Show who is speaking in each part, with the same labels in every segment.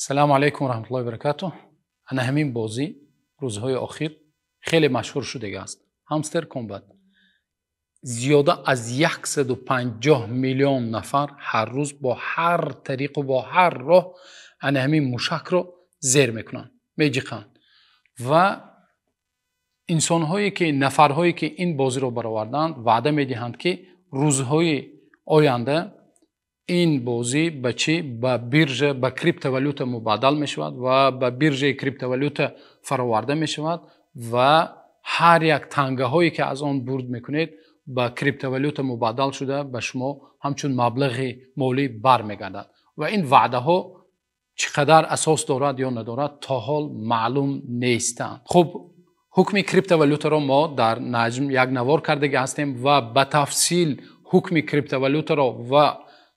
Speaker 1: Ассалому алайкум ва раҳматуллоҳи ва баракатуҳ. Ана ҳамин бозӣ рӯзҳои охир хеле машҳур шудагааст. Hamster Kombat. Зиёда аз 150 миллион нафар ҳар рӯз бо ҳар тариқу бо ҳар роҳ ана ҳамин мушакро зер мекунанд, меҷиқанд. Ва инсонҳое ки, нафарҳое ки ин бозиро бароварданд, ваъда медиҳанд, ки рӯзҳои оянда ин бозӣ ба чӣ? Ба биржа, ба криптовалюта мубаддал мешавад ва ба биржаи криптовалюта фароварда мешавад ва ҳар як тангаҳое ки аз он бурд мекунед, ба криптовалюта мубаддал шуда ба шумо ҳамчун маблағи молӣ бармегардад. Ва ин ваъдаҳо чӣ қадар асос дорад ё надорад, то ҳол маълум нестанд. Хуб, ҳукми криптовалютаро мо дар Наҷм як навор кардагӣ ҳастем ва ба тафсил ҳукми криптовалютаро ва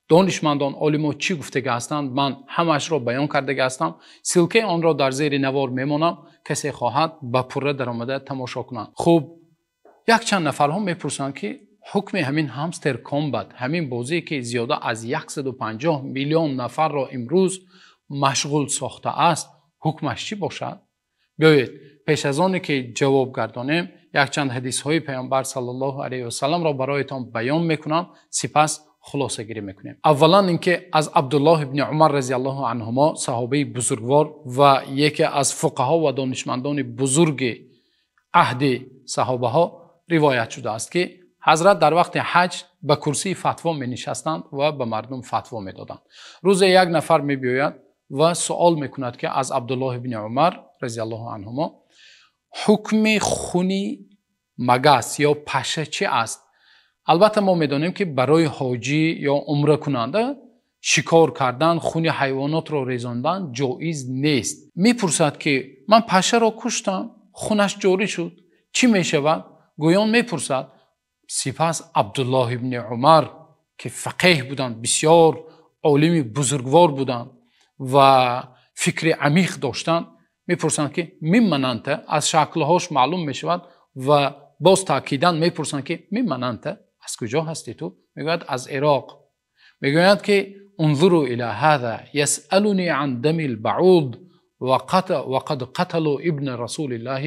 Speaker 1: донишмандон, олимо чӣ гуфтагӣ ҳастанд, ман ҳамаашро баён кардагӣ ҳастам. Ссылкаи онро дар зери навор мемонам, касе хоҳад ба пурра даромада тамошо кунад. Хуб, якчанд нафарҳо мепурсанд, ки ҳукми ҳамин Hamster Kombat, ҳамин бозие ки зиёда аз 150 миллион нафарро имрӯз машғул сохтааст, ҳукмаш чӣ бошад? Биёед, пеш аз оне ки ҷавоб гардонем, якчанд ҳадисҳои Паёмбар саллаллоҳу алайҳи васалламро бароятон баён мекунам, сипас хулосагирӣ мекунем. Аввалан инки аз Абдуллоҳ ибни Умар разияллоҳу анҳумо, саҳобаи бузургвор ва яке аз фуқаҳо ва донишмандони бузурги аҳди саҳобаҳо ривоят шудааст, ки ҳазрат дар вақти ҳаҷ ба курсии фатво менишастанд ва ба мардум фатво медоданд. Рӯзе як нафар мебиёяд ва суол мекунад, ки аз Абдуллоҳ ибни Умар разияллоҳу анҳумо ҳукми хуни магас ё паша чӣ аст? Албатта мо медонем, ки барои ҳоҷӣ ё умракунанда шикор кардан, хуни ҳайвонотро резондан ҷоиз нест. Мепурсад, ки ман пашаро куштам, хунаш ҷорӣ шуд, чӣ мешавад? Гӯён мепурсад. Сипас Абдуллоҳ ибни Умар, ки фақеҳ буданд, бисёр олими бузургвор буданд ва фикри амиқ доштанд, мепурсанд, ки ممن أنت؟ Аз шаклҳош маълум мешавад ва боз таъкидан мепурсанд, ки ممن أنت؟ Аз куҷо ҳастӣ ту? Мегӯяд, аз Ироқ. Мегӯяд, ки انظروا إلى هذا يسألني عن دم البعوض وقد قتلوا ابن رسول الله،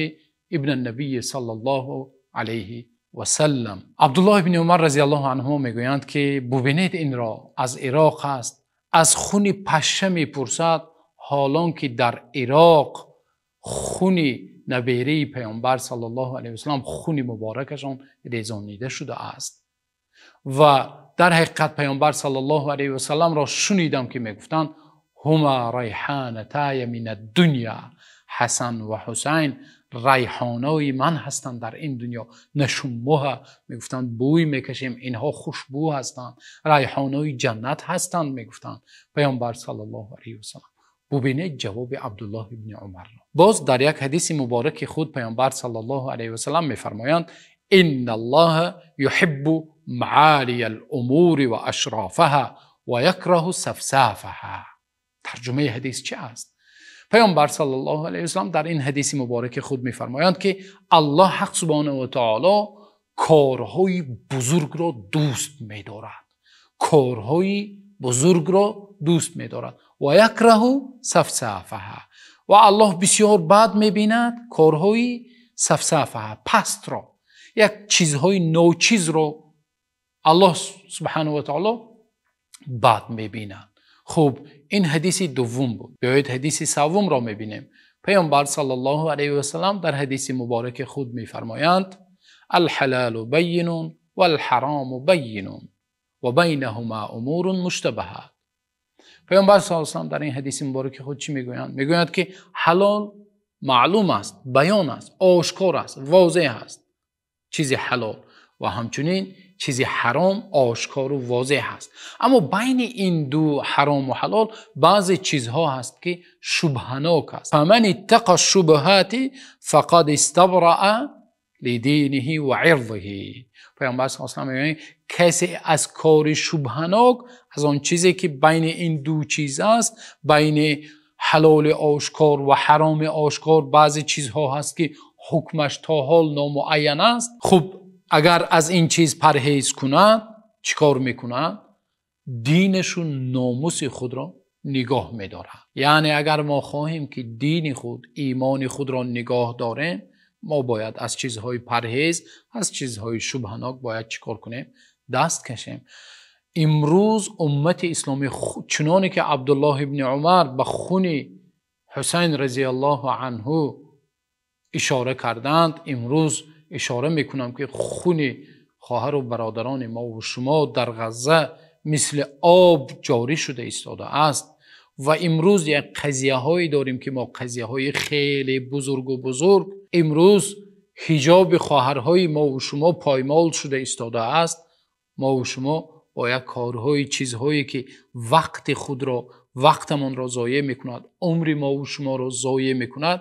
Speaker 1: ابن النبي صلى الله عليه وسلم. Абдуллоҳ ибни Умар разияллоҳу анҳу мегӯянд, ки бубинед инро, аз Ироқ аст, аз хуни паша мепурсад, ҳолон ки дар Ироқ хуни набераи Паёмбар саллаллоҳу алайҳи васаллам, хуни муборакашон резонида шудааст. Ва дар ҳақиқат Паёмбар саллаллоҳу алайҳи васалламро шунидам, ки мегуфтанд: هما ريحانتاي من الدنيا. Ҳасан ва Ҳусайн райҳонои ман ҳастанд дар ин дунё. نشمها, мегуфтанд, бӯй мекашем, инҳо хушбӯ ҳастанд, райҳонои ҷаннат ҳастанд, мегуфтанд Паёмбар саллаллоҳу алайҳи васаллам. Бубинед ҷавоби Абдуллоҳ ибни Умарро. Боз дар як ҳадиси мубораки худ Паёмбар саллаллоҳу алайҳи васаллам мефармоянд: إن الله يحب معالي الأمور وأشرافها ويكره سفسافها. Тарҷумаи ҳадис чӣ аст? Паёмбар саллаллоҳу алайҳи васаллам дар ин ҳадиси мубораки худ мефармоянд, ки Аллоҳ ҳақ субҳонаҳу ва таоло корҳои бузургро дӯст медорад, корҳои бузургро дӯст медорад. ويكره سفسافها, ва Аллоҳ бисёр бад мебинад корҳои سفسافها, пастро, як чизҳои ночизро Аллоҳ субҳанаҳу ва таоло бад мебинад. Хуб, ин ҳадиси дуввум буд. Биёед, ҳадиси саввумро мебинем. Паёмбар саллаллоҳу алайҳи васаллам дар ҳадиси мубораки худ мефармоянд: الحلال بين والحرام بين وبينهما أمور مشتبهات. Паёмбар саллаллоҳу дар ин ҳадиси мубораки худ чӣ мегӯянд? Мегӯянд, ки ҳалол маълум аст, баён аст, ошкор аст, возеҳ аст чизи ҳалол, ва ҳамчунин чизи ҳаром ошкору возеҳ аст. Аммо байни ин ду, ҳарому ҳалол, баъзе чизҳо ҳаст, ки шубҳанок аст. فمن اتقى الشبهات فقد استبرأ لدينه وعرضه. Паёмбар саллаллоҳу алайҳи мегӯянд, касе аз кори шубҳанок, аз он чизе ки байни ин ду чиз аст, байни ҳалоли ошкор ва ҳароми ошкор баъзе чизҳо ҳаст, ки ҳукмаш то ҳол номуайян аст, хуб, агар аз ин чиз парҳез кунад, чӣ кор мекунад? Динашу номуси худро нигоҳ медорад. Яъне агар мо хоҳем, ки дини худ, имони худро нигоҳ дорем, мо бояд аз чизҳои парҳез, аз чизҳои шубҳанок бояд чӣ кор кунем? Даст кашем. Имрӯз уммати исломӣ, чуноне ки Абдуллоҳ ибни Умар ба хуни Ҳусайн разияллоҳу анҳу ишора карданд, имрӯз ишора мекунам, ки хуни хоҳар ва бародарони мо ва шумо дар Ғазза мисли об ҷорӣ шуда истодааст. Ва имрӯз як қазияҳое дорем, ки мо қазияҳои хеле бузург ва бузург, имрӯз ҳиҷоби хоҳарҳои мо ва шумо поймол шуда истодааст. Мо ва шумо бо як корҳои, чизҳое ки вақти худро, вақтамонро зоеъ мекунад, умри мо ва шуморо зоеъ мекунад,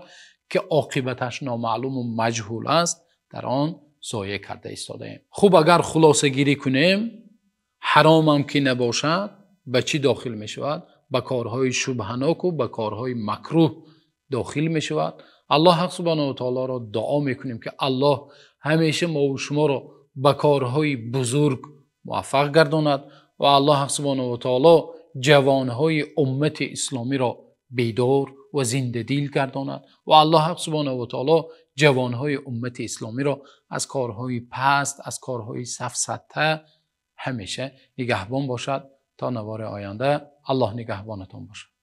Speaker 1: ки оқибаташ номаълум ва маҷҳул аст, дар он зоеъ карда истодаем. Хуб, агар хулосагирӣ кунем, ҳаром ҳам ки набошад, ба чӣ дохил мешавад? Ба корҳои шубҳанок ва ба корҳои макрӯҳ дохил мешавад. Аллоҳ субҳонаҳу ва таъолоро дуо мекунем, ки Аллоҳ ҳамеша мо ва шуморо ба корҳои бузург муваффақ гардонад ва Аллоҳ субҳонаҳу ва таъоло ҷавонҳои уммати исломиро бедор ва зиндадил гардонад ва Аллоҳ субҳонаҳу ва таъоло ҷавонҳои уммати исломиро аз корҳои паст, аз корҳои сафсата ҳамеша нигаҳбон бошад. То навори оянда Аллоҳ нигаҳбонатон бошад.